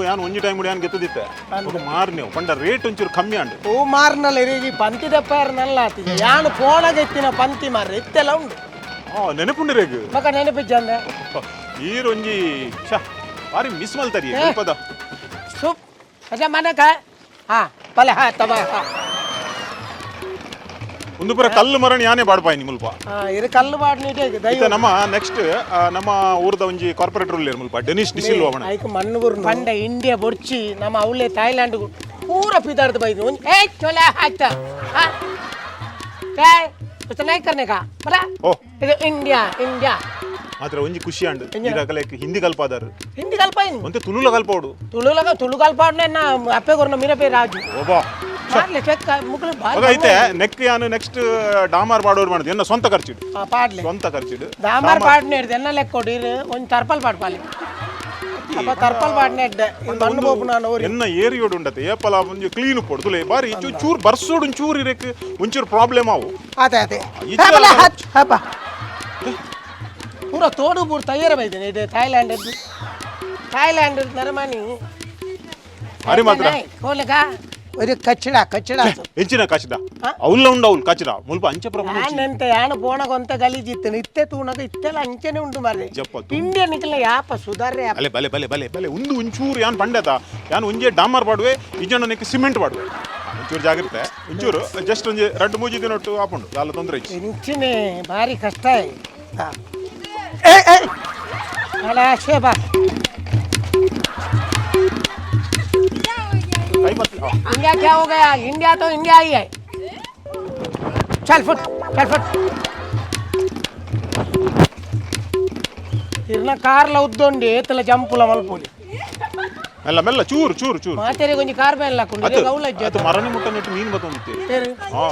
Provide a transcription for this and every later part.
ಯಾನ್ ಒಂಜಿ ಟೈಮ್ ಯಾನ್ ಗೆತ್ತದಿತ್ತೆ ಬೊಕ ಮಾರ್ನೇವು ಪಂಡ ರೇಟ್ ಒಂಚೂರು ಕಮ್ಮಿ ಆಂಡ್. ಓ ಮಾರ್ನಲ್ಲ ಇರೇಗಿ ಪಂತಿ ದಪ್ಪಾರ ನಲ್ಲ ಆತಿದೆ ಯಾನು ಫೋನಾಗ ಎತ್ತಿನ ಪಂತಿ ಮಾರ್ರೆ ಇತ್ತೆಲ್ಲ ಉಂಡು. ಆ ನೆನಪುಂಡಿರೇಗ್. ಮಗ ನೆನಪಿಜ್ಜಂದೆ. ಈರೊಂಜಿ ಛ ಬಾರಿ ಮಿಸ್ ಮಲ್ತರಿ ಪದ. ಸುಪ್ ಅಜ ಮನಕ ಹಾ ಪಲೆ ಹಾ ತಬ ಹಾ. ಒಂದು ಪುರ ಕಲ್ಲು ಮರಣ ಯಾನೇ ಬಾಡ್ಪಾಯಿ ಮುಲ್ಪ. ಹಾ ಇರು ಕಲ್ಲು ಬಾಡ್ ನೀಟೆ ಇತ್ತೆ ದೈವ. ನಮ್ಮ ನೆಕ್ಸ್ಟ್ ನಮ್ಮ ಊರ್ದ ಒಂಜಿ ಕಾರ್ಪೊರೇಟರ್ ಉಲ್ಲೇರ್ ಮುಲ್ಪ ಡೆನಿಸ್ ಡಿಸಿಲ್ವಾ ಅವನ. ಐಕ್ ಮಣ್ಣು ಬುರ್ನು ಪಂಡ ಇಂಡಿಯಾ ಬೊರ್ಚಿ ನಮ್ಮ ಅವಲೇ ಥಾಯ್ಲ್ಯಾಂಡ್ ಪೂರ ಪಿದಾರ್ದು ಬೈದು ಒಂಜಿ ಏ ಚೊಲ ಆಯ್ತ ಹಾ ಏ ಉಸ್ತ ನೈ ಕರ್ನೆ ಕಾ ಬಲ. ಓ. ಇದು ಇಂಡಿಯಾ ಇಂಡಿಯಾ. ಮಾತ್ರ ಒಂಜಿ ಖುಷಿ ಆಂಡ್ ಈರಾಕಲೆ ಹಿಂದಿ ಕಲ್ಪಾದಾರು. ಹಿಂದಿ ಕಲ್ಪ ಇನ್ನು. ಒಂತೆ ತುಳುಲ ಕಲ್ಪೋಡು. ತುಳುಲಗ ತುಳು ಕಲ್ಪಾಡ್ನೆ ಅಪ್ಪೆ ಕೊರ್ನ ಮೀರಪೇ ರಾಜು. ಒಬ್ಬಾ. ಮಾರ್ಲೆ ಚೆಕ್ ಮುಕ್ಳು ಮಗ ಬಾರಿ. ಐತೆ ನೆಕ್ ಯಾನು ನೆಕ್ಸ್ಟ್ ಡಾಮಾರ್ ಬಾಡೋರು ಮಾಡುದು ಎನ್ನ ಸ್ವಂತ ಖರ್ಚಿಡು. ಹಾ, ಪಾಡ್ಲೆ. ಸ್ವಂತ ಖರ್ಚಿಡು. ದಾಮಾರ್ ಪಾಡ್ನೆ ಹಿಡ್ದು ಎನ್ನ ಲೆಕ್ಕ ಕೊಡಿ ಒಂಜಿ ತರ್ಪಲ್ ಪಾಡ್ಪಾಲೆ ಅಪ್ಪ ತರ್ಪಲ್ ಪಾಡ್ನೆ ಇಡ್ಡೆ ಇದು ಮಣ್ಣು ಬೋಪು ನಾನು ಓರಿ. ಎನ್ನ ಏರಿಯೋಡು ಉಂಡತೆ ಏಪಲ ಒಂಜಿ ಕ್ಲೀನ್ ಪೊಡು ತುಲೆ ಬಾರಿ ಚೂರು ಬರ್ಸೋಡು ಒಂಚೂರು ಇರಕ್ ಒಂಚೂರು ಪ್ರಾಬ್ಲಮ್ ಆವು. ಆತೆ ಆತೆ. ಇಜ್ಜಿ ಅಲ್ಲ. ಹಪ್ಪ ಪೂರ ತೋಡು ಪೂರ ತಯಾರ ಬೈದೇನೆ ಇದು ಥಾಯ್ಲ್ಯಾಂಡ್ ಥಾಯ್ಲ್ಯಾಂಡ್ ನರಮಾನಿ. ಅರೆ ಮಾತ್ರ. ಕೋಲಕ ഒരു ಕಚ್ಚಿಡ ಕಚ್ಚಿಡ. ಎಂಚಿನ ಕಾಚಿದ ಅವ್ಲ ಉಂಡು ಅವ್ಲು ಕಾಚಿದ ಮುಲ್ಪ ಅಂಚೆ ಪ್ರಮಾಣ. ಯಾನ್ ಯಾನು ಪೋಣಗ ಒಂತ ಗಲೀಜಿತ್ತು ಇತ್ತೆ ತೂನಗ ಇತ್ತೆಲ್ಲ ಅಂಚೆನೆ ಉಂಡು ಮಾರ್ರೆ. ಜಪ್ಪ ಇಂಡಿಯಾ ನಿಕಲ ಯಾಪ ಸುಧಾರೆ. ಅಲೆ ಬಲೆ ಬಲೆ ಬಲೆ ಬಲೆ ಒಂದು ಒಂಚೂರು ಯಾನ್ ಪಂಡತ ಯಾನ್ ಒಂಜೆ ಡಾಮರ್ ಪಾಡುವೆ ಇಜ್ಜಂಡ ನೆಕ್ ಸಿಮೆಂಟ್ ಪಾಡುವೆ. ಒಂಚೂರು ಜಾಗ್ರತೆ ಒಂಚೂರು ಜಸ್ಟ್ ಒಂಜಿ ರಡ್ಡು ಮೂಜಿ ದಿನೊಟ್ಟು ಆಪುಂಡು ದಾಲ ತೊಂದರೆ ಇಜ್ಜಿ. ಇಂಚಿನೆ ಭಾರಿ ಕಷ್ಟ. ಏ ಏ ಅಲ್ಲ ಶೇಬಾ. ಕೈ ಮತ್ತೆ ಆ, इंडिया क्या हो गया? इंडिया तो इंडिया ही है। चल फुट चल फुट ಇರ್ನ ಕಾರ್ಲ ಉದ್ದೊಂಡಿ ಏತಲ ಜಂಪುಲ ಮಲ್ಪೋಲಿ. ಮೆಲ್ಲ ಮೆಲ್ಲ ಚೂರು ಚೂರು ಚೂರು. ಮಾತೆರೆ ಕೊಂಚ ಕಾರ್ ಬೇಲ ಹಾಕೊಂಡು ಅದು ಗೌಲ. ಅದು ಮರಣಿ ಮುಟ್ಟ ನೆಟ್ಟು ಮೀನು ಬತ್ತೊಂದಿತ್ತೆ. ಹಾ.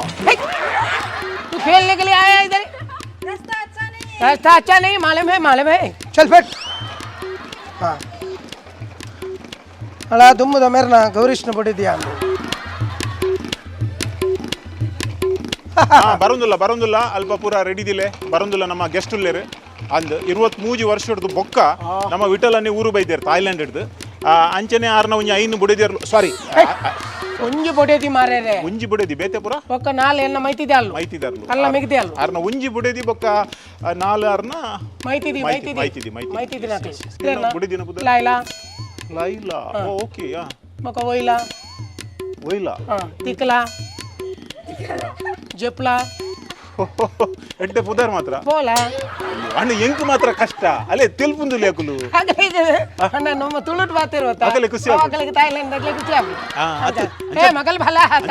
तू खेलने के लिए आया इधर? रास्ता अच्छा नहीं है। रास्ता अच्छा नहीं, मालूम है मालूम है, चल फट। हाँ ಅಲ್ಲ ದುಮ್ಮದ ಮೇರ್ನ ಗೌರೀಶ್ನ ಬಡಿದ್ಯಾ ಅಂದು. ಹಾ ಬರೋದಿಲ್ಲ ಬರೋದಿಲ್ಲ ಅಲ್ಪ ಪೂರ ರೆಡಿ ದಿಲೆ ಬರೋದಿಲ್ಲ ನಮ್ಮ ಗೆಸ್ಟ್ ಉಲ್ಲೇರು ಅಂದ್ 23 ವರ್ಷದ ಬೊಕ್ಕ ನಮ್ಮ ವಿಠಲನ್ನೇ ಊರು ಬೈದೇರು ಥಾಯ್ಲ್ಯಾಂಡ್ ಹಿಡ್ದು ಅಂಚನೆ ಆರ್ನ ಒಂಜಿ ಐನು ಬುಡಿದೇರ್ಲು ಸಾರಿ. ಒಂಜಿ ಬೊಡೇದಿ ಮಾರೇರೆ. ಒಂಜಿ ಬುಡೇದಿ ಬೇತೆ ಪೂರ. ಬೊಕ್ಕ ನಾಲ್ ಎನ್ನ ಮೈತಿದೆ ಅಲ್ಲು. ಮೈತಿದಾರ್ಲು. ಅಲ್ಲ ಮಿಗದೆ ಅಲ್ಲು. ಆರ್ನ ಒಂಜಿ ಬುಡೇದಿ ಬೊಕ್ಕ ನಾಲ್ ಆರ್ನ ಮೈತಿದಿ. ಮೈತಿ- ಮೈತಿದಿ. ಮೈತಿದಿ, ಮೈತಿದಿ. ಮೈತಿದಿ ನಾಕಿ. ಬುಡಿದಿನ ಪುದರ್? ಲಾಯ್ಲಾ. Laila okay yeah. ಬೊಕ್ಕ ಒಯ್ಲಾ. ಒಯ್ಲಾ. ಹಾ ತಿಕ್ಲಾ ಜಪ್ಲಾ. ಎಡ್ಡೆ ಪುದರ್ ಮಾತ್ರ. ಪೋಲಾ. ಅಣ್ಣ ಎಂಕ್ ಮಾತ್ರ ಕಷ್ಟ ಅಲ್ಲೇ ತೆಲ್ಪುಂದು ಲೇಕುಲು. ಹಾಗೆ ಅಣ್ಣ ನಮ್ಮ ತುಳುಟ್ ಬಾತಿರುತ್ತ. ಅಗಲೆ ಖುಷಿ ಆಪುಂಡು. ಅಗಲಿಗೆ ತಾಯ್ಲ್ಯಾಂಡ್ ಅಗಲೆ ಖುಷಿ ಆಪುಂಡು. ಆ, ಅದು. ಏ ಮಗಲ್ ಭಲ ಆತ.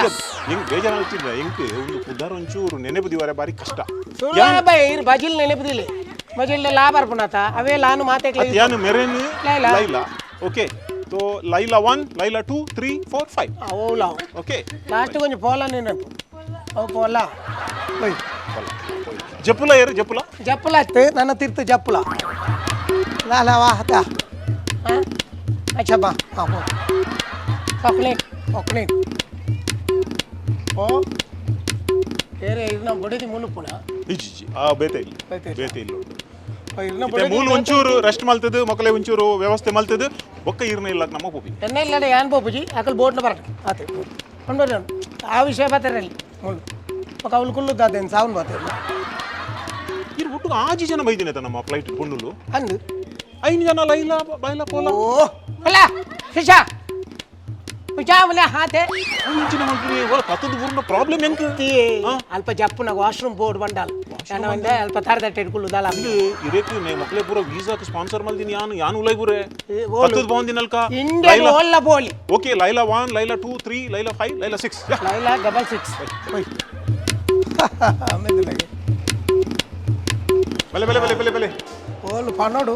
ಎಂಕ್ ಬೇಜಾರಾಗ್ತಿಲ್ಲ ಎಂಕ್ ಒಂದು ಪುದರ್ ಒಂಚೂರು ನೆನಪು ದಿವರೆ ಬಾರಿ ಕಷ್ಟ. ಸುಳ್ಳ ಬೈ ಇರ್ ಬಜಿಲ್ ನೆನಪುದಿಲ್ಲ ಬಜಿಲ್ ಲಾ ಬರ್ಪುಣಾತ ಅವೇ ಲಾನು ಮಾತೆಕ್ಲೆ. ಯಾನು ಮೆರೆನ್. ಲೈಲಾ. ಲೈಲಾ ಓಕೆ ತೋ ಲೈಲಾ 1 ಲೈಲಾ 2 3 4 5. ಓ ಲಾವ್. ಓಕೆ. ಲಾಸ್ಟ್ ಕೊಂಚ ಪೋಲ ನೆನಪು ಅವು ಪೋಲ ಬೈ. ಜಪುಲ ಏರು ಜಪುಲ. ಜಪ್ಪಲ ಅತ್ತೆ ನನ್ನ ತೀರ್ಥ ಜಪ್ಪಲ ಲಾ ಲಾ ವಾ ಹತ ಅಚ್ಚಾ ಬಾ ಹಾ ಹೋ ಚಾಕ್ಲೇಟ್ ಚಾಕ್ಲೇಟ್ ಓ ಬೇರೆ ಇದನ್ನ ಬಡಿದಿ ಮುನುಪುಣ. ಇಜ್ಜಿ ಇಜ್ಜಿ ಆ ಬೇತೆ ಇಲ್ಲ. ಬೇತೆ ಇಲ್ಲ. ಬೇತೆ ಇಲ್ಲ. ಇರ್ನ ಇತ್ತೆ ಮೂಲು ಒಂಚೂರು ರೆಸ್ಟ್ ಮಲ್ತದು ಮೊಕಲೆ ಒಂಚೂರು ವ್ಯವಸ್ಥೆ ಮಲ್ತದು ಬೊಕ್ಕ ಈರ್ನ ಇಲ್ಲ ನಮ್ಮ ಪೋಪಿ. ಎಣ್ಣೆ ಇಲ್ಲಡೆ ಯಾನ್ ಪೋಪುಜಿ ಅಕಲ್ ಬೋಟ್ನ ಬರಟ್ ಆತೆ ಕೊಂಡೋರಿ ಆ ವಿಷಯ ಬತ್ತಾರಲ್ಲಿ ಮುಳ್ಳು ఒక ಅವಳು ಕುಲ್ಲುದ್ದಾದೇನು ಸಾವನ್ ಬಾತೇನು. ಇರ್ ಒಟ್ಟು ಆಜಿ ಜನ ಬೈದಿನ ನಮ್ಮ ಫ್ಲೈಟ್ ಪೊಣ್ಣುಲು. ಅಂದು. ಐನು ಜನ ಲೈಲಾ ಬೈಲಾ ಪೋಲ. ಓ ಅಲ್ಲ ಶಿಶಾ ಹುಷಾ ಹಾತೆ. ಇಂಚಿನ ಮಲ್ಪುನಿ ಓ ಕತ್ತದ ಊರ್ನ ಪ್ರಾಬ್ಲಮ್ ಎಂಕ್. ಅಲ್ಪ ಜಪ್ಪುನಾಗ ವಾಶ್ರೂಮ್ ಬೋರ್ಡ್ ಬಂಡಾಲ್ ಯಾನ ಒಂದೆ ಅಲ್ಪ ತರದಟ್ಟೆ ಕುಳ್ಳುದಾಲ. ಇಲ್ಲಿ ಇರೇಕ್ ನೇ ಮೊಕಲೆ ಪೂರ ವೀಸಾಕ್ ಸ್ಪಾನ್ಸರ್ ಮಲ್ದಿನಿ ಯಾನು ಯಾನು ಉಲೈ ಪೂರೆ. ಓಲು. ಕತ್ತದ ಬಾಂದಿನಲ್ಕ. ಇಂಡಿಯನ್ ಓಲ್ಲ ಬೋಲಿ. ಓಕೆ ಲೈಲಾ 1 ಲೈಲಾ 2 3 ಲೈಲಾ 5 ಲೈಲಾ 6. ಲೈಲಾ 66. ಬಲೆ ಬಲೆ ಬಲೆ ಬಲೆ ಬಲೆ. ಓಲು ಪನೋಡು.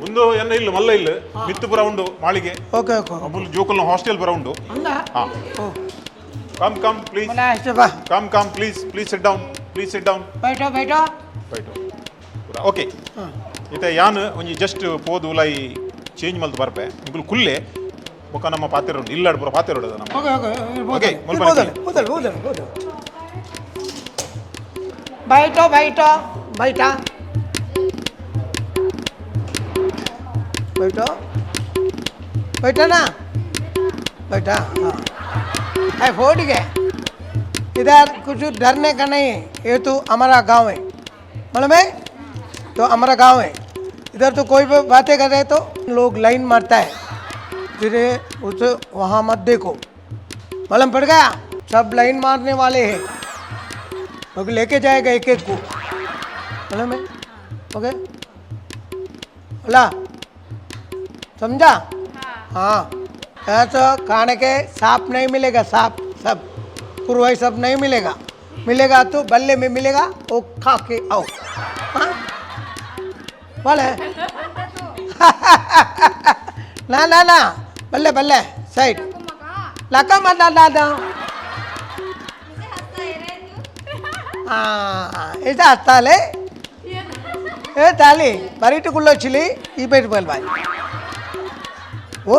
ಒಂದು ಎನ್ನ ಇಲ್ಲ ಮಲ್ಲ ಇಲ್ಲ ಮಿತ್ತು ಪುರ ಉಂಡು ಮಾಳಿಗೆ. Okay okay. ಅಬುಲ್ ಜೋಕಲ್ನ ಹಾಸ್ಟೆಲ್ ಪುರ ಉಂಡು. ಅಂದ. ಹಾ. ಓ. Come come please. ಮಲ ಅಷ್ಟೇ ಬಾ. Come come please please sit down please sit down. ಬೈಟೋ ಬೈಟೋ. ರೈಟ್ ಪೂರ ಓಕೆ ಇತ್ತೆ ಯಾನ್ ಒಂಜಿ ಜಸ್ಟ್ ಪೋದು ಉಲಾಯಿ ಚೇಂಜ್ ಮಲ್ತ್ ಬರ್ಪೆ ನಿಗುಲು ಕುಲ್ಲೆ ಬೊಕ್ಕ ನಮ್ಮ ಪಾತೆರ ಉಂಡು ಇಲ್ಲಾಡ್ ಪೂರ ಪಾತೆರ ಉಂಡು ನಮ್ಮ. Okay okay. ಓಕೆ, ಮುಲ್ಪ ಬೋದಲೆ ಬೋದಲೆ ಬೋದಲೆ ಬೋದಲೆ ಬೈಟೋ ಬೈಟೋ ಬೈಟಾ ಬೈಟೋ. बैठा ना बैठा। हाँ है फोड़ के इधर कुछ डरने का नहीं है, ये तो हमारा गांव है, मालूम है? तो हमारा गांव है इधर, तो कोई भी बातें कर रहे तो लोग लाइन मारता है, धीरे उसे वहाँ मत देखो, मालूम पड़ गया? सब लाइन मारने वाले हैं, लोग लेके जाएगा एक एक को, मालूम है? ओके बोला, समझा? हाँ, ऐसा खाने के सांप नहीं मिलेगा, सांप सब कुरवाई सब नहीं मिलेगा, मिलेगा तो बल्ले में मिलेगा, वो खा के आओ। हाँ बोले ना ना ना, बल्ले बल्ले साइड लका मत दादा। हाँ ऐसा हंसता ले ए ताली बरीट कुल्लो चिली ई पेट बोल भाई वो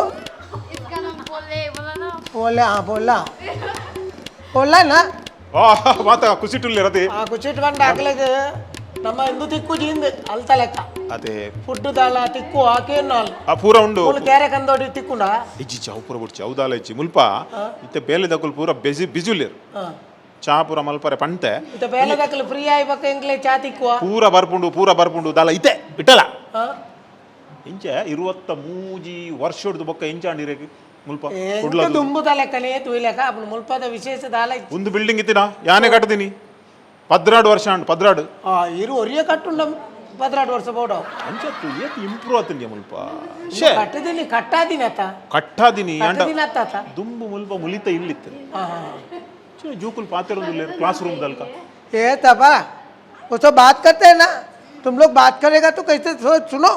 इसका नाम बोले बोला ना। बोले, हाँ बोला बोला ना। ಮಾತ ಕುಸಿಟುಲ್ಲೇರ್ ಅದೇ. ಆ ಕುಚಿಟ್ ಬಂದು ಹಾಕ್ಲಿಕ್ಕೆ ನಮ್ಮ ಹಿಂದೂ ತಿಕ್ಕು ಜಿಂದ್ ಅಲ್ತ ಲೆಕ್ಕ. ಅದೇ. ಫುಡ್ ದಾಲ ತಿಕ್ಕು ಹಾಕೇನು ಅಲ್ಲ. ಆ ಪೂರ ಉಂಡು. ಫುಲ್ ಕ್ಯಾರೆ ಕಂದೋಡಿ ತಿಕ್ಕುಂಡ. ಇಜ್ಜಿ, ಅವು ಪೂರ ಬುಡ್ಚಿ, ಅವು ದಾಲ ಇಜ್ಜಿ. ಮುಲ್ಪ ಇತ್ತೆ ಬೇಲೆ ದಕುಲ್ ಪೂರ ಬೆಸಿ ಬಿಜಿ ಉಲ್ಲೇರ್. ಚಾ ಪೂರ ಮಲ್ಪರೆ ಪಂತೆ. ಇತ್ತೆ ಬೇಲೆ ದಕ್ಕಲು ಫ್ರೀ ಆಯಿ ಬಕ್ಕ ಎಂಕ್ಲೆ ಚಾ ತಿಕ್ಕುವ. ಪೂರ ಬರ್ಪುಂಡು, ಪೂರ ಬರ್ಪುಂಡು. ದಾಲ ಇತ್ತೆ ಇಟ್ಟಲ ಇಂಚೆ 23 ವರ್ಷಡ್ದು ಬೊಕ್ಕ ಇಂಚ ಅಂಡಿರೇಕ್ ಮುಲ್ಪ ಕುಡ್ಲ. ಎಂತ ದುಂಬುದ ಲೆಕ್ಕನೇ ತುಯ್ಲೆಕ್ಕ ಅప్పుడు ಮುಲ್ಪದ ವಿಶೇಷ ದಾಲ ಇಜ್ಜಿ. ಒಂದು ಬಿಲ್ಡಿಂಗ್ ಇತ್ತಿನ ಯಾನೆ ಕಟ್ಟದಿನಿ 12 ವರ್ಷ ಅಂಡ್ 12. ಆ ಇರು ಒರಿಯ ಕಟ್ಟುಂಡ 12 ವರ್ಷ ಬೋಡ. ಅಂಚತ್ತು ಏತ್ ಇಂಪ್ರೂವ್ ಆತಂಗೆ ಮುಲ್ಪ ಶೇ. ಕಟ್ಟದಿನಿ ಕಟ್ಟಾದಿನಿ ಅತ್ತ. ಕಟ್ಟಾದಿನಿ ಅಂಡ. ಕಟ್ಟದಿನಿ ಅತ್ತ ಅತ್ತ. ದುಂಬು ಮುಲ್ಪ ಮುಲಿತ ಇಲ್ಲಿತ್ತು. ಹಾ ಹಾ. ಛೆ, ಜೂಕುಲ್ ಪಾತಿರೋದಿಲ್ಲ ಕ್ಲಾಸ್ ರೂಮ್ ದಲ್ಕ. ये तबा वो तो बात करते हैं ना, तुम लोग बात करेगा तो कैसे सुनो,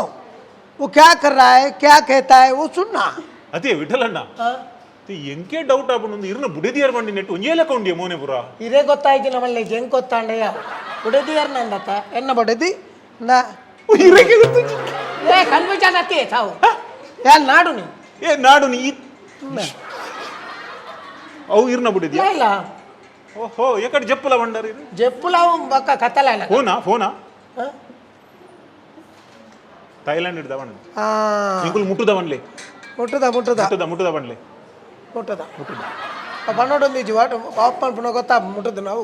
वो क्या कर रहा है, क्या कहता है, वो सुनना। ಅದೇ ವಿಠಲಣ್ಣ, ಎಂಕೆ ಡೌಟ್ ಆಪುಂಡು, ಇರ್ನ ಬುಡಿದಿಯರ್ ಬಂಡಿ ನೆಟ್ಟು ಒಂಜೇ ಲೆಕ್ಕ ಉಂಡಿಯ ಮೋನೆ ಪುರ. ಇದೇ ಗೊತ್ತಾಯ್ತು ನಮ್ಮಲ್ಲಿ ಜಂಗ್ ಗೊತ್ತಾಂಡೆಯ ಬುಡದಿಯರ್ ನಂದತ್ತ ಎನ್ನ ಬಡದಿ ನಾ. ಇರಕ್ಕೆ ಗೊತ್ತುಂಜಿ. ಏ ಕನ್ಫ್ಯೂಷನ್ ಅತ್ತಿ ತಾವು ಯಾರು ನಾಡು ನೀವು. ಏ ನಾಡು ನೀ ಅವು ಇರ್ನ ಬುಡಿದಿಯ. ಇಲ್ಲ ಇಲ್ಲ. ಓಹೋ, ಎಕಡೆ ಜಪ್ಪುಲ ಬಂಡಾರ ಇದು. ಜಪ್ಪುಲಾವು ಬಕ್ಕ ಕತ್ತಲ. ಫೋನಾ ಫೋನಾ ಥೈಲ್ಯಾಂಡ್ ಹಿಡ್ದ ಬಣ್ಣ. ಎಂಕುಲು ಮುಟ್ಟುದ ಬನ್ಲೆ. ಮುಟ್ಟದ ಮುಟ್ಟದ. ಮುಟ್ಟುದ ಮುಟ್ಟುದ ಬನ್ಲೆ. ಮುಟ್ಟದ ಬಣ್ಣೊಡೊಂದು ಇಜ್ಜಿ ವಾಟ ಪಾಪ್ ಪನ್ಪುನ ಗೊತ್ತಾ ಮುಟ್ಟದ ನಾವು.